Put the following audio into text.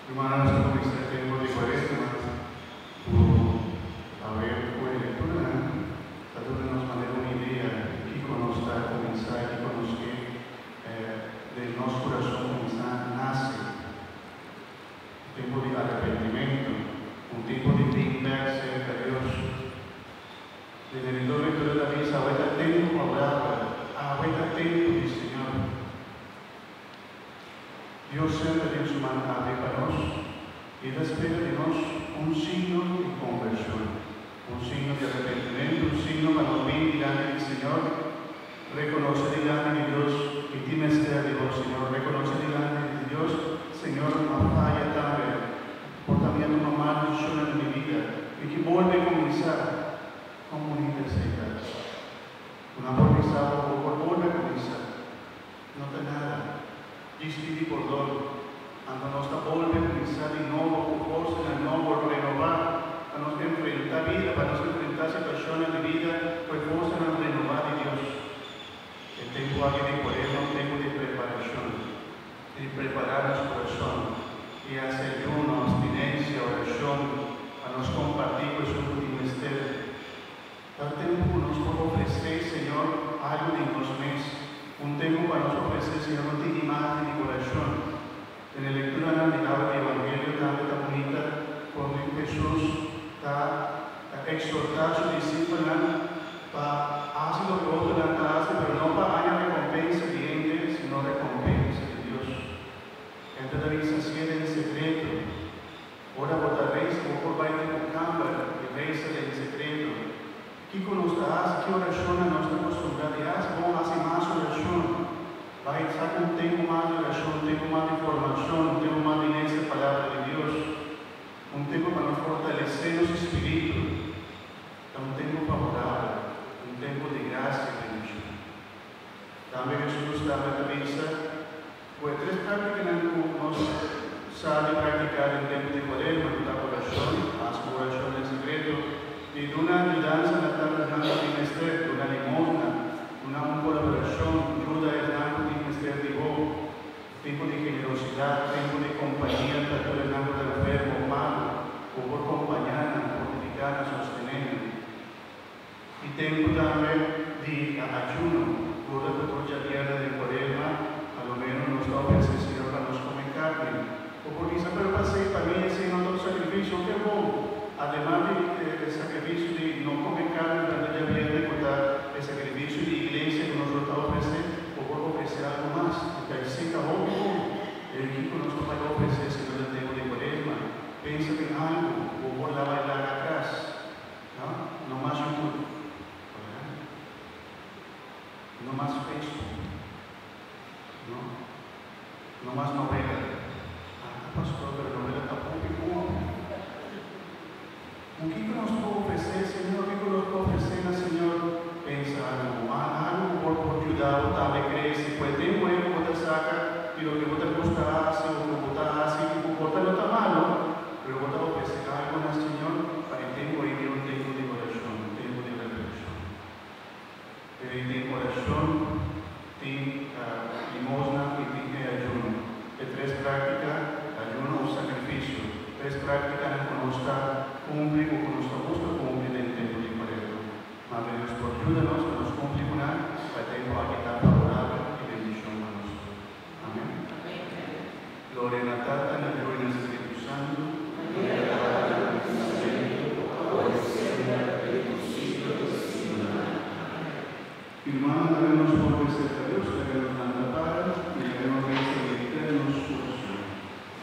Rumannan, nos ta kuminsá e tempu di Kuaresma ku awe ku e lekturanan ta duna nos manera un idea di kiko nos ta kuminsá i kiko nos ke den nos kurason kuminsá nase. Un tempu di arepentimentu, un tempu di bin bèk serka Dios. Den e di dos lektura ta bisa, Awe ta tempu favorabel, awe ta tempu di Señor. Dios semper den su man abri pa nos i ta spera di nos un signo di konvershon, un signo di arepentimentu, un signo pa nos bin dilanti di Señor, rekonosé dilanti di Dios, Mi tin mester di bo, Señor, rekonosé dilanti di Dios, Señor, m'a faya tambe, por ta mi a tuma mal desishonnan den mi bida, mi ke bolbe kuminsá. Kon bunita esei ta! Ku nan por bisa bo, bo por bolbe kuminsá. No ta nada. Djis pidi pordon. Anto nos ta bolbe kuminsá di nobo ku forsanan nobo renobá pa nos enfrentá bida, pa nos enfrentá situashonnan di bida ku e forsanan renobá di Dios. E tempu aki di Kuaresma un tempu di preparashon, di prepará nos kurason i hasi ayuno, abstinensia, orashon pa nos kompartí ku esun ku tin mester. Ta tempu ku nos por ofresé Señor algu di nos mes, un tempu pa nos ofresé Señor un tiki mas di orashon. Den e lekturanan di awe di Evangelio tambe ta bunita kon Hesus ta ta eksortá su disipelnan pa hasi loke otronan ta hasi, pero no pa haña rekompensa di hende, sino rekompensa di Dios. Hende ta bisa hasié den sekreto. Ora bo ta resa, bo por bai den bo kamber i resa den sekreto. Kiko nos ta hasi? Ki orashonnan nos ta kostumbrá di hasi? Bon hasi mas orashon. Bai saka un tempu mas di orashon, un tempu mas di formashon, un tempu mas di lesa e Palabra di Dios, un tempu pa nos fortalesé nos spiritu. Ta un tempu favorabel, un tempu di grasia i bendishon. Tambe Hesus tambe ta bisa ku e tres práktikanan ku nos sa di praktiká den tempu di Kuaresma, ku ta orashon, hasi bo orashon den sekreto, i duna yudansa na tal esnan ku tin mester, duna limosna, duna un kolaborashon, yuda esnan ku tin mester di bo, tempu di generosidat, tempu di kompania ta tur esnan ku ta enfermo o malu, bo por kompañá nan, fortifiká nan, sostené nan. I tempu tambe di ayuno, ora ku tur djabièrnè den Kuaresma, a lo ménos nos ta ofresé Señor pa nos kome karni. Bo por bisa, Pero pasé, pa mi esei no ta un sakrifisio. Ke bon! Ademas di e sakrifisio di no kome karni durante djabièrnè ku ta e sakrifisio di iglesia ku nos lo ta ofresé, bo por ofresé algu mas. I ta esei ta hopi bon. E kiko nos ta bai ofresé Señor den tempu di Kuaresma? Pensa den algu ku bo por laba i laga atras. No, no mas YouTube. Oiga. No mas Facebook. No. No mas novela. Ah, pastor, pero novela ta hopi bon. Ku kiko nos por ofresé Señor? Kiko nos por ofresé na Señor? Pensa algu. Algu ku por por yuda bo tambe krese. Ku e tempu ei ku bo ta saka di loke bo ta gusta hasi o ku bo ta hasi i ku por ta no ta malo, Pero bo ta ofresé algu na Señor pa e tempu ei tin un tempu di orashon, un tempu di reflekshon. Pero ei tin orashon, tin limosna i tin e ayuno. E tres práktika, ayuno òf sakrifisio, tres práktikanan ku nos ta kumpli o ku nos ta buska kumpli den tempu di Kuaresma. Madre Dios por yuda nos pa nos kumpli ku nan pa e tempu aki ta favorabel i bendishon pa nos tur. Amen. Gloria na Tata.